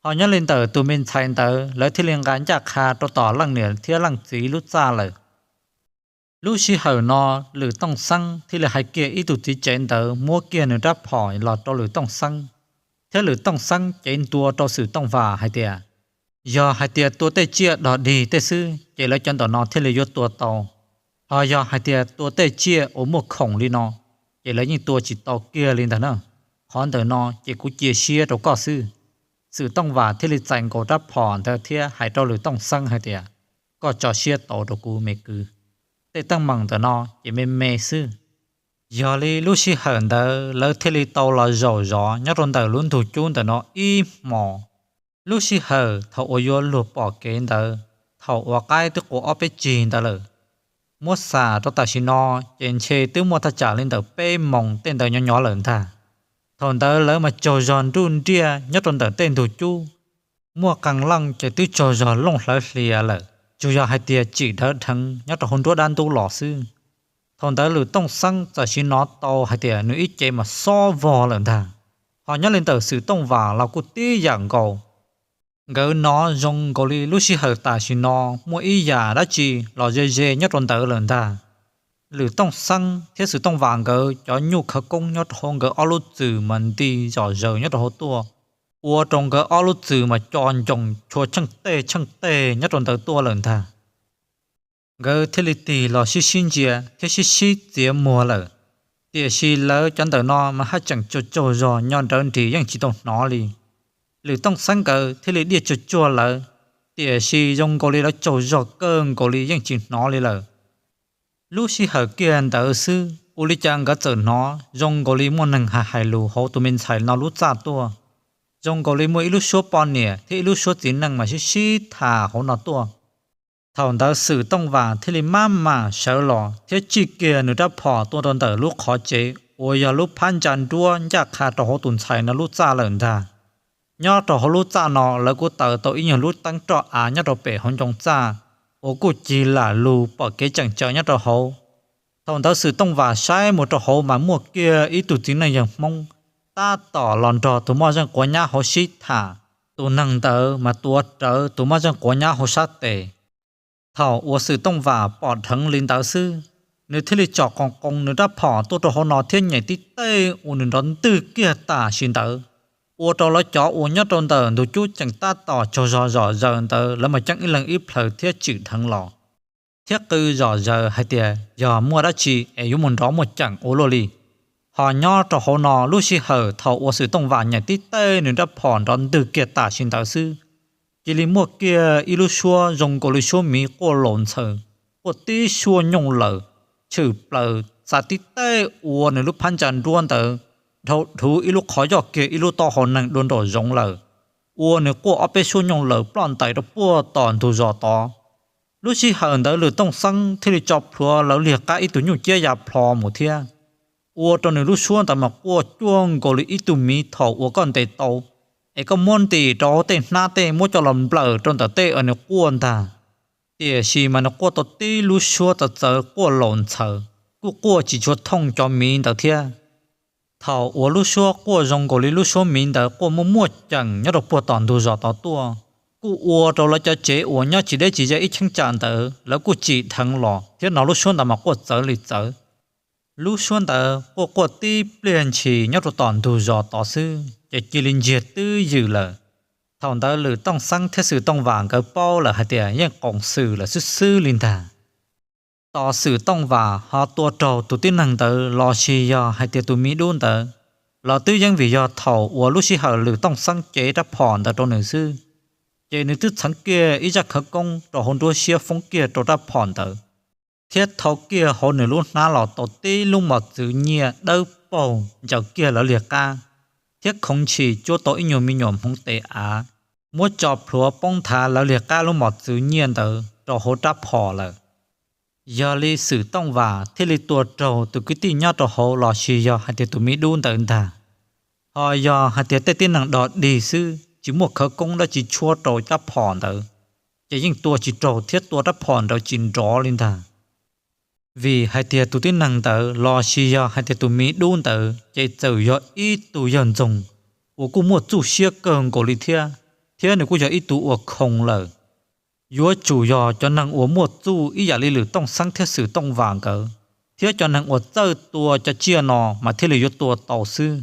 Ho nyob li ntawm tus me ntxhais ntawd lawv thiaj li nqa ncaj qha rau tom leej niam thiab leej txiv lub txaj lawm. Lub sij hawm no, Lwm Tooj Xeeb thiaj li hais kiag ib tug txiv tsev ntawd muab kiag nws rab phom los rau Lwm Tooj Xeeb, thiab Lwm Tooj Xeeb cev ntua rau Xwm Tooj Vam hais tias, yog hais tias tua tej tsiaj dog dig tej xwb ces lawv cov ntawm no thiaj li yuav tua tau. Ho yog hais tias tua tej tsiaj uas muaj khoom li no, ces lawv yeej tua tsis tau kiag li ntag na. Qhov ntawm no ces kuv cia siab rau koj xwb. Xwm Tooj Vam thiaj li txais nkaus rab phom ntawd thiab hais rau Lwm Tooj Xeeb hais tias, koj tso siab tau rau kuv me kwv, tej teeb meem ntawm no ces me me xwb. Yog li lub sij hawm ntawd lawv thiaj li tau los zaum zov nyob rau ntawm lub ntug cub ntawm no ib hmos. Lub sij hawm thaum uas yuav luag pom kev ntawd, thaum uas qaib twb qua ob peb tsig ntawd lawm, muab xam rau tam sim no ces ntshe twb muaj thaj tsam li ntawm peb moos tej ntawd nyob nyob lawm ntag. Thaum ntawd lawv mas tsaug zog nruj nriaj nyob rau ntawm tej ntug cub, muaj qee leej ces twb tsaug zog looj hlawv hlias lawm, tsuas yog hais tias tsim dawv dheev nyob rau hauv nruab dab ntub los xwb. Thaum ntawd Lwm Tooj Xeeb txawm sim hnov tau hais tias nws ib ce mas xob vog lawm ntag. Ho nyob li ntawm Xwm Tooj Vam los kuj tib yam nkaus. Nkawd hnov zoo nkaus li lub sij hawm tam sim no muaj ib yam dab tsi los ze ze nyob rau ntawd lawm ntag. Lwm Tooj Xeeb thiab Xwm Tooj Vam nkawd cov nyuj khawv koob nyob rau hauv nkawd ob lub txwm mas nti zom zaws nyob rau hauv tuaj, ua rau nkawd ob lub txwm mas co ncoos tshua tsheej teg tsheej teg nyob rau ntawd tuaj lawm ntag. Nkawd thiaj li tig los sib sib ntsia thiab sib sib txiav muag lawm. Tiam sis lawv cov ntawm no mas haj tseem tsaug tsaug zog nyob nrawv nris yeej tsis tau hnov li. Lwm Tooj Xeeb nkawd thiaj li diaj tsuag tsuag lawv, tiam sis zoo nkaus li lawv tsaug zog kawg nkaus li yeej tsis hnov li lawm. Lub sij hawm kiag ntawd xwb ua li cas nkawd txawm hnov zoo nkaus li muaj neeg hais hais lus hauv tus me ntxhais no lub txaj tuaj. Zoo nkaus li muaj ib lub suab poj niam thiab ib lub suab txiv neej mas sib sib tham hauv no tuaj. Thaum ntawd Xwm Tooj Vam thiaj li maj mam sawv los thiab tsij kiag nws rab phom tuaj rau ntawm lub qhov tsev uas yog lub phab ntsa nruab ncaj qha rau hauv tus ntxhais no lub txaj lawm ntag. Nyob rau hauv lub txaj no lawv kuj taws tau ib nyuag lub teeb roj av nyob rau pem hauv ncoo txaj uas kuj cig lam lug pom kev tseem tsawv nyob rau hauv. Thaum ntawd Xwm Tooj Vam saib mus rau hauv mas muaj kiag ib tug txiv neej yawg Hmoob tab tom los nrog tus moj zeej quav nyab hauv sib tham. Tus neeg ntawd mas tuav rawv tus moj zeej quav nyab hauv sab tes. Thaum uas Xwm Tooj Vam pom dheev li ntawd xwb, nws thiaj li tsom qoos qoos nws rab phom tuaj rau hauv no thiab nyem tib teg ua nws nrov ntwg kiag tam sim ntawd, ua rau lawv cov uas nyob rau ntawm ntug cub tseem tab tom tsaug zog zom zaws ntawd lawv mas ceeb ib leeg ib plhaws thiab tsim dheev los thiab qw zom zaws hais tias yog muaj dab tsi es yuav mus nrov muaj ceem ua luaj li. Ho nyob rau hauv no lub sij hawm thaum uas Xwm Tooj Vam nyem tib teg nws rab phom nrov ntwg kiag tam sim ntawd xwb, cia li muaj kiag ib lub suab zoo nkaus li suab miv quaj laus ntxhaws, quaj tib suab nyooj lawm, tshwm plaws xa tib teg ua nws lub phab ntsa nruab ntawd dhau dhuv ib lub qhov yoj kiag ib lub taub hau neeg dua nraum zoov lawm, ua nws quaj ob peb suab nyooj lawm ploj ntais rau puag tom ntug zos tod. Lub sij hawm ntawd Lwm Tooj Xeeb thiaj li tso plhuav lawv liag qab ib tug nyuj ciab ya plho mus thiab, ua rau nws lub suab ntawd mas quaj cuag nkaus li ib tug miv thaum uas koj ntes tau es koj muab ntim rau hauv tej hnab tej muab coj los nplawm rau ntawm tej uas nws quaj ntag. Tiam sis mas nws quaj tau tib lub suab txawv txawv quaj laus ntxhaws, kuj quaj tsis tshua thooj cov miv ntawd thiab. Thaum uas lub suab quaj zoo nkaus li lub suab miv ntawd quaj muaj muaj ceem nyob rau puag tom ntug zos tod tuaj, kuj ua rau lawv cov tsev uas nyob tsis deb tsis ze ib cheeb tsam ntawd lawv kuj tsim dheev los thiab hnov lub suab ntawd mas quaj txawv li txawv. Lub suab ntawd quaj quaj tib pliag ntshis nyob rau tom ntug zos tod xwb ces cia li ntsiag twb ywm lawm. Thaum ntawd Lwm Tooj Xeeb thiab Xwm Tooj Vam nkawd paub lawm hais tias yeej qoos xwm lawm xwb xwb li ntag. Tos Xwm Tooj Vam ho tua raug tus tib neeg ntawd los sis yog hais tias tus miv dub ntawd los twb yeej vim yog thaum uas lub sij hawm Lwm Tooj Xeeb cev rab phom ntawd rau nws xwb, ces nws twb txheev kiag ib zaj khawv koob rau hauv nruab siab foob kiag rau rab phom ntawd, thiab thau kiag hauv nws lub hnab los tau tib lub mos txwv nyiaj dawb paug ntsaws kiag lawv liag qab, thiab khoov ntshis cuab tau ib nyuag me nyuam hmoov tes av, muab tso plhuav poob nthav lawv liag qab lub mos txwv nyiaj ntawd rau hauv rab phom lawm. Yog li Xwm Tooj Vam thiaj li tua raug tus kwv tij nyob rau hauv los sis yog hais tias tus miv dub ntawd ntag. Ho yog hais tias tej tib neeg dog dig xwb tsis muaj khawv koob dab tsi tshuab rau rab phom ntawd, ces yeej tua tsis raug thiab tua rab phom ntawd tsis nrov li ntag. Vim hais tias tus tib neeg ntawd los sis yog hais tias tus miv dub ntawd ces txawm yog ib tug yawg ntxoog uas kuj muaj txuj siab kawg nkaus li thiab, thiab nws kuj yog ib tug uas khoom lawm. Yuav tsum yog cov neeg uas muaj txuj ib yam li Lwm Tooj Xeeb thiab Xwm Tooj Vam nkawd, thiab cov neeg uas txawj tua cov tsiaj no mas thiaj li yuav tua tau xwb.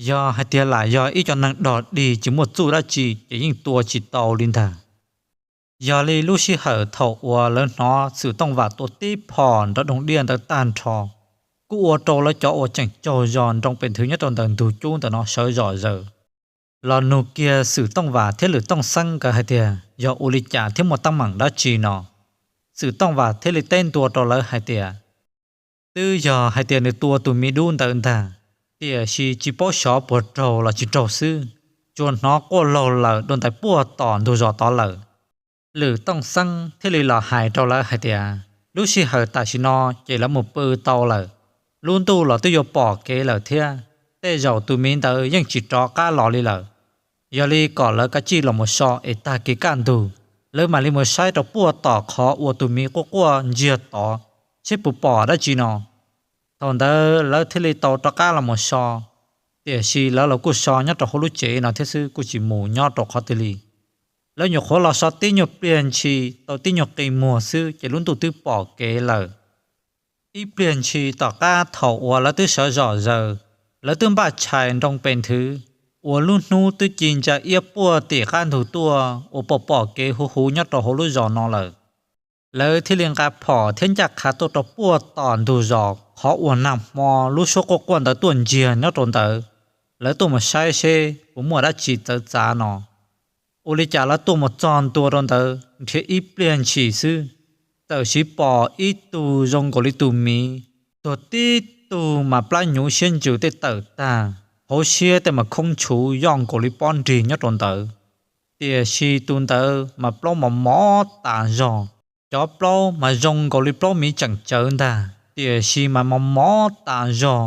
Yog hais tias lam yog ib cov neeg dog dig tsis muaj txuj dab tsi ces yeej tua tsis tau li ntag. Yog li lub sij hawm thaum uas lawv hnov Xwm Tooj Vam tua tib phom nrov doog diaj ntawd tag nrho, kuj ua rau lawv cov uas tseem tsaug zog nroo pem nthwv nyob rau ntawm ntug cub ntawm no sawv zom zaws los nug kiag Xwm Tooj Vam thiab Lwm Tooj Xeeb nkawd hais tias yog ua li cas thiab muaj teeb meem dab tsi no. Xwm Tooj Vam thiaj li teb ntua rau lawv hais tias, twb yog hais tias nws tua tus miv dub ntawd ntag, tiam sis tsis paub xyov puas raug los tsis raug xwb, tsuas hnov quaj laug lawm dua ntais puag tom ntug zos tod lawm. Lwm Tooj Xeeb thiaj li los hais rau lawv hais tias lub sij hawm tam sim no ces lawv mus pw tau lawm, lub ntuj los twb yuav pom kev lawm thiab, tej zaum tus miv ntawd yeej tsis rov qab los li lawm. Yog li kom lawv kav tsij los mus so es tag kis kaj ntug, lawv mam li mus saib rau puag tom qhov uas tus miv quaj quaj ntsiag tod, seb puas pom dab tsi no. Thaum ntawd lawv thiaj li tau rov qab los mus so, tiam sis lawv los kuj so nyob rau hauv lub tsev no thiab xwb, kuj tsis mus nyob rau qhov twg li. Lawv nyuam qhuav los so tib nyuag pliag ntshis tau tib nyuag qis muag xwb ces lub ntuj twb pom kev lawm. Ib pliag ntshis tom qab thaum uas lawv twb sawv zom zaws, lawv twb npaj tshais nroo pes nthwv, uas lub hnub twb ci ntsa iab puag tim qab ntug tuaj uas pom pom kev huv huv nyob rau hauv lub zos no lawm. Lawv thiaj li nqa phom thiab ncaj qha tuaj rau puag tom ntug zos qhov uas nag hmo lub suab quaj quaj ntawd tuaj ntsiag nyob rau ntawd. Lawv tuaj mus saib seb puas muaj dab tsi txawv txav no. Ua li cas lawv tuaj mus txog ntua rau ntawd nrhiav ib pliag ntshis xwb, txawm siv pom ib tug zoo nkaus li tus miv, tuag tib tug mas plab hnyuv siab ntsws tej tawm tag, hauv siab tej mas khoob tshuv yoj nkaus li pob nrig nyob rau ntawd. Tiam sis tus ntawd mas plaub mos mos tas zog, cov plaub mas zoo nkaus li plaub miv tseem tsawv ntag, tiam sis mas mos mos tas zog.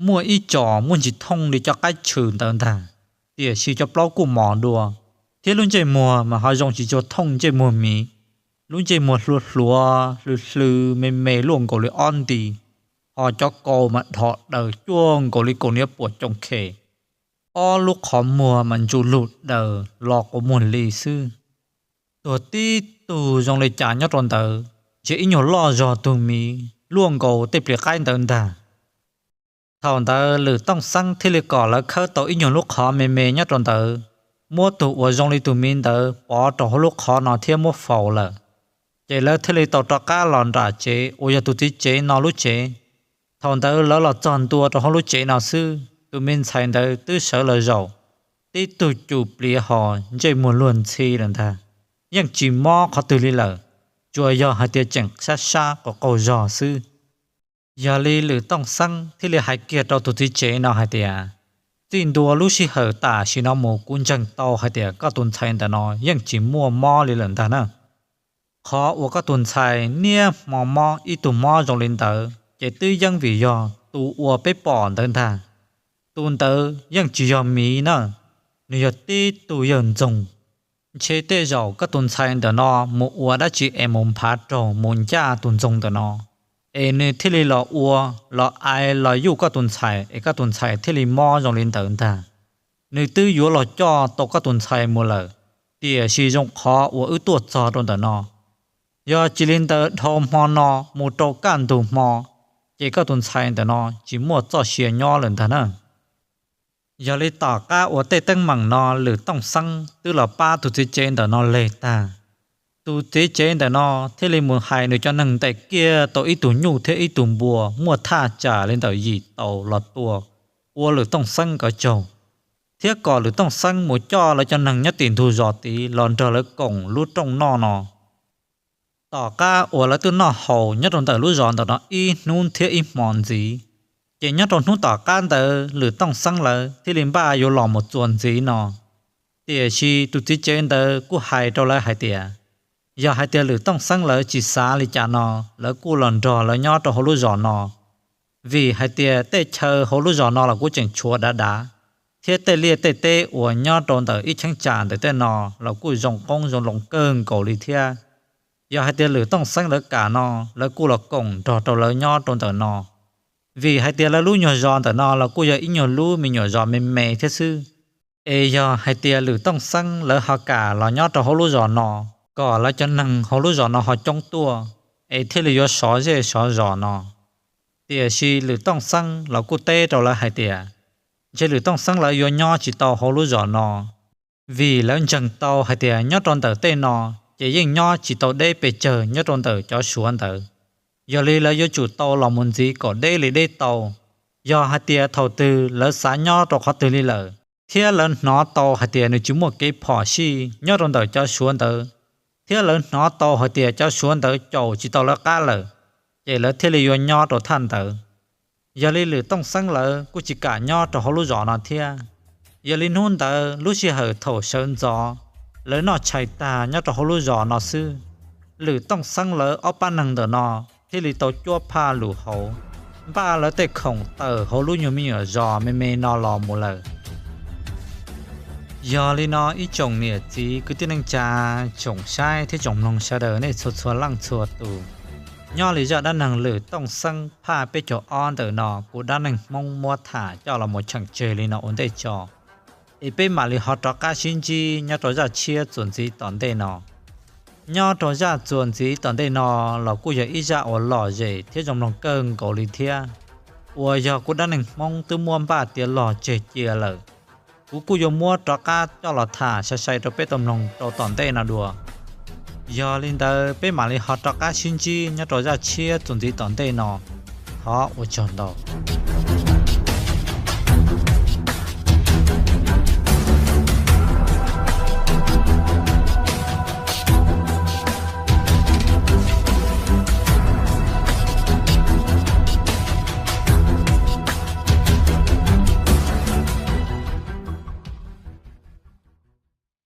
Muaj ib tsom muaj ntsis thooj li cov qaib tshwm ntawd ntag, tiam sis cov plaub kuj mos dua, thiab lub ntsej muag mas ho zoo tsis tshua thooj ntsej muag miv. Lub ntsej muag hluav hluav hlwv hlwv me me luaj nkaus li ob nti, ho cov kaus mas dhos daws cuag nkaus li kaus hniav puam coom khem. Ob lub qhov muag mas ntsu lug daws los quas muag li xwb. Tuag tib tug zoo li cas nyob rau ntawd, ntshe ib nyuag loj zog tug miv luaj nkaus tej plis qaib ntawd ntag. Thaum ntawd Lwm Tooj Xeeb thiaj li kom lawv khawb tau ib nyuag lub qhov me me nyob rau ntawd, muab tug uas zoo li tus miv ntawd pov rau hauv lub qhov no thiab muab faus lawm. Ces lawv thiaj li tau rov qab los nram tsev uas yog tus txiv tsev no lub tsev. Thaum ntawd lawv los txog ntua rau hauv lub tsev no xwb, tus me ntxhais ntawd twb sawv los zaum, tib tug cum pliav hos ntsej muag luag ntxhi lawm ntag, yeej tsis mob qhov twg li lawm, tsuas yog hais tias tseem sab sab qaug qaug zog xwb. Yog li Lwm Tooj Xeeb thiaj li hais kiag rau tus txiv tsev no hais tias, txij ntua lub sij hawm tam sim no mus kuv ntseeg tau hais tias koj tus ntxhais ntawm no yeej tsis muaj mob li lawm ntag na. Qhov uas koj tus ntxhais niaj hmo mob ib tug mob zoo li ntawd ces twb yeej vim yog tus uas peb pom ntawd ntag. Tus ntawd yeej tsis yog miv na, nws yog tib tug yawg ntxoog. Ntshe tej zaum koj tus ntxhais ntawm no mus ua dab tsi es mus nphav raug mus ncaj tus ntxoog ntawm no, es nws thiaj li los ua, los aiv los yuj koj tus ntxhais es koj tus ntxhais thiaj li mob zoo li ntawd ntag. Nws twb yuav los coj tau koj tus ntxhais mus lawm, tiam sis zoo qhov uas wb tuaj txog rau ntawm no, yog tsis li ntawd dhau hmo no mus rau kaj ntug hmo, ces koj tus ntxhais ntawm no tsis muaj txoj sia nyob lawm ntag na. Yog li tom qab uas tej teeb meem no Lwm Tooj Xeeb twb los pab tus txiv tsev ntawm no leg tag, tus txiv tsev ntawm no thiaj li mus hais nws cov neeg ntes kiag tau ib tug nyuj thiab ib tug npua muaj thaj tsam li ntawm yim tau los tua, ua Lwm Tooj Xeeb nkawd tsaug, thiab kom Lwm Tooj Xeeb mus coj lawv cov neeg nyob tim ntug zos tid los nrog lawv koom lub rooj noj no. Tom qab uas lawv twb noj haus nyob rau ntawm lub zos ntawm no ib hnub thiab ib hmo ntxiv, ces nyob rau hnub tom qab ntawd Lwm Tooj Xeeb lawv thiaj li npaj yuav los mus txuas ntxiv no. Tiam sis tus txiv tsev ntawd kuj hais rau lawv hais tias, yog hais tias Lwm Tooj Xeeb lawv tsis xav li cas no, lawv kuj los nrog lawv nyob rau hauv lub zos no, vim hais tias tej chaw hauv lub zos no los kuj tseem tshuav dav dav, thiab tej liaj tej teb uas nyob rau ntawm ib cheeb tsam ntawm tej no los kuj zoo qoob zoo loo kawg nkaus li thiab. Yog hais tias Lwm Tooj Xeeb lawv kam no, lawv kuj los koom nrog rau lawv nyob rau ntawm no, vim hais tias lawv lub nyuag zos ntawm no los kuj yog ib nyuag lub me nyuam zos me me thiab xwb. Es yog hais tias Lwm Tooj Xeeb lawv ho kam los nyob rau hauv lub zos no, kom lawv cov neeg hauv lub zos no ho coob tuaj, es thiaj li yuav sov zej sov zos no. Tiam sis Lwm Tooj Xeeb los kuj teb rau lawv hais tias, ntshe Lwm Tooj Xeeb lawv yuav nyob tsis tau hauv lub zos no, vim lawv ntseeg tau hais tias nyob rau ntawm tej no ces yeej nyob tsis tau deb pes tsawg nyob rau ntawm cov Suav ntawd. Yog li lawv yuav tsum tau los mus ntxiv kom deb li deb tau. Yog hais tias thaum twg lawv xav nyob rau qhov twg li lawm, thiab lawv hnov tau hais tias nws tsis muaj kev phom sij nyob rau ntawm cov Suav ntawd, thiab lawv hnov tau hais tias cov Suav ntawd caum tsis tau lawv qab lawm, ces lawv thiaj li yuav nyob rau thaj ntawd. Yog li Lwm Tooj Xeeb lawv kuj tsis kam nyob rau hauv lub zos no thiab. Yog li hnub ntawd lub sij hawm thaum sawv ntxov, lawv noj tshais tag nyob rau hauv lub zos no xwb, Lwm Tooj Xeeb lawv ob pab neeg ntawm no thiaj li tau cuab phaj lus hauv, npaj lawv tej khoom tawm hauv lub nyuag me nyuam zos me me no los mus lawm. Yog li no ib tsoom niam txiv kwv tij neej tsa, tsoom saib thiab tsoom mloog sawv daws nej txhua txhua leej txhua tus, Nyob li zaj dab neeg lwm Tooj Xeeb phaj peb caug ob ntawm no kuv dab neeg Hmoob muab tham coj los mus cheem tseg li no ua ntej tso, es peb mam li ho rov qab sib ntsib nyob rau zaj tshiab txuas ntxiv tom ntej no. Nyob rau zaj txuas ntxiv tom ntej no los kuj yog ib zaj uas lom zem thiab zoo mloog kawg nkaus li thiab, uas yog kuv dab neeg Hmoob twb muab npaj tiav log tseg cia lawm. Kuv kuj yuav muab rov qab coj los tham sai sai rau peb tau mloog rau tom ntej no dua. Yog li ntawd peb mam li ho rov qab sib ntsib nyob rau zaj tshiab txuas ntxiv tom ntej no. Thov ua tsaug ntau.